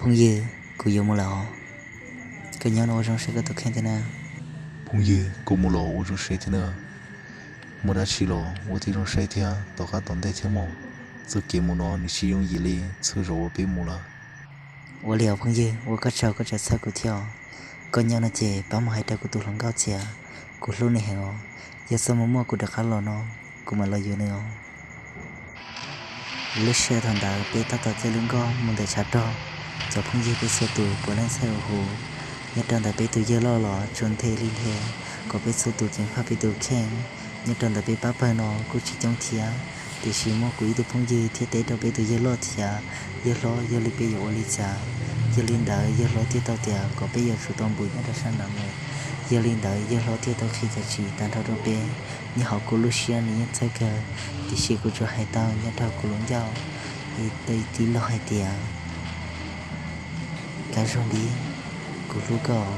Phooj ywg, kuv yuav mus lawm os. Koj nyob no ua zoo saib koj tus kheej thiab na. Phooj ywg, kuv mus los ua zoo saib thiab na. Muaj dab tsi los ua tib zoo saib thiab, tom qab tom ntej thiab mog. Txoj kev mus no nws tsis yooj yim li txhua zaus uas peb mus lawm. Ua li os phooj ywg, ua koj tsaug koj tseem txhawb kuv thiab os. Koj nyob no ces pab mus hais rau kuv tus hluas nkauj txias, kuv hlub nws heev os. Yog txoj mus muaj kuv rov qab los no, kuv mam los yuav nws os. Lub sij hawm thaum ntawd peb tab tom caij lub nkoj mus ntawm tshav rog, cov phooj ywg peb txhua tus puav leej txhawj huv. Nyob rau ntawm peb tus yawg loj los tsuas nthe li nthe, kom peb txhua tus ceev faj peb tus kheej. Nyob rau ntawm peb pab pawg no kuj tsis coob thiab, tiam sis muaj kuv ib tug phooj ywg thiaj teb rau peb tus yawg loj tias, yawg hlob, yog li peb yuav ua li cas? Yog li ntawd yawg hlob thiaj tau tias kom peb yuav tsum tau npuv nyob rau sab nraud mus. Yog li ntawd yawg hlob thiaj tau qhia cov tsis tag nrho rau peb. Nyob hauv kuv lub siab nws yeej txhawj kawg, tiam sis kuv tsuas hais tau nyob rau kuv lub ncauj, es tau tib lo hais tias, kab zog npib, kuv hlub koj.